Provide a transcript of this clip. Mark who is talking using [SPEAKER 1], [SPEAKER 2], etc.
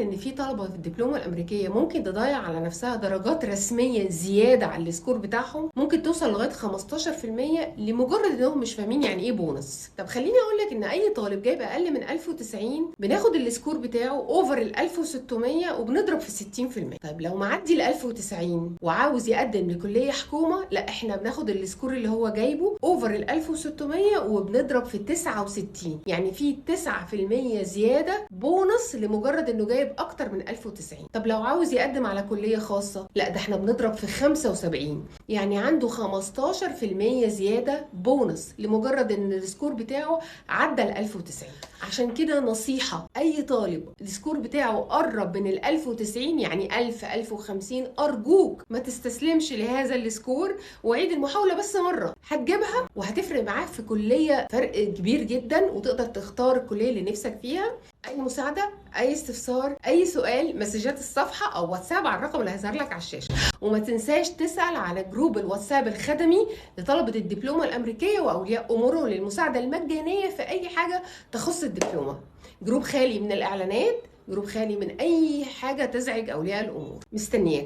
[SPEAKER 1] ان في طلبه في الدبلومه الامريكية ممكن تضيع على نفسها درجات رسمية زيادة على ال score بتاعهم، ممكن توصل لغاية 15% لمجرد انهم مش فاهمين يعني ايه بونص. طب خليني اقول لك ان اي طالب جايب اقل من 1090 بناخد ال score بتاعه over ال 1600 وبنضرب في 60%. طيب لو معدي ال 1090 وعاوز يقدم لكليه حكومة، لا احنا بناخد ال score اللي هو جايبه over ال 1600 وبنضرب في 69، يعني في 9% زيادة بونص لمجرد انه جايب اكتر من 1090. طب لو عاوز يقدم على كليه خاصة، لا ده احنا بنضرب في 75، يعني عنده 15% زيادة بونص لمجرد ان ال score بتاعه عدى ال 1090. عشان كده نصيحة، اي طالب ال score بتاعه قرب من ال 1090، يعني 1000 1050، ارجوك ما تستسلمش لهذا ال score وعيد المحاولة بس مرة، هتجيبها وهتفرق معاك في كليه فرق كبير جدا، وتقدر تختار الكلية اللي نفسك فيها. اي مساعدة، اي استفسار، اي سؤال، مسجات الصفحة او واتساب على الرقم اللي هيظهر لك على الشاشة. وما تنساش تسال على group الواتساب الخدمي لطلبه الدبلومه الامريكية واولياء امورهم للمساعدة المجانية في اي حاجة تخص الدبلومه. group خالي من الاعلانات، group خالي من اي حاجة تزعج اولياء الامور. مستنياك.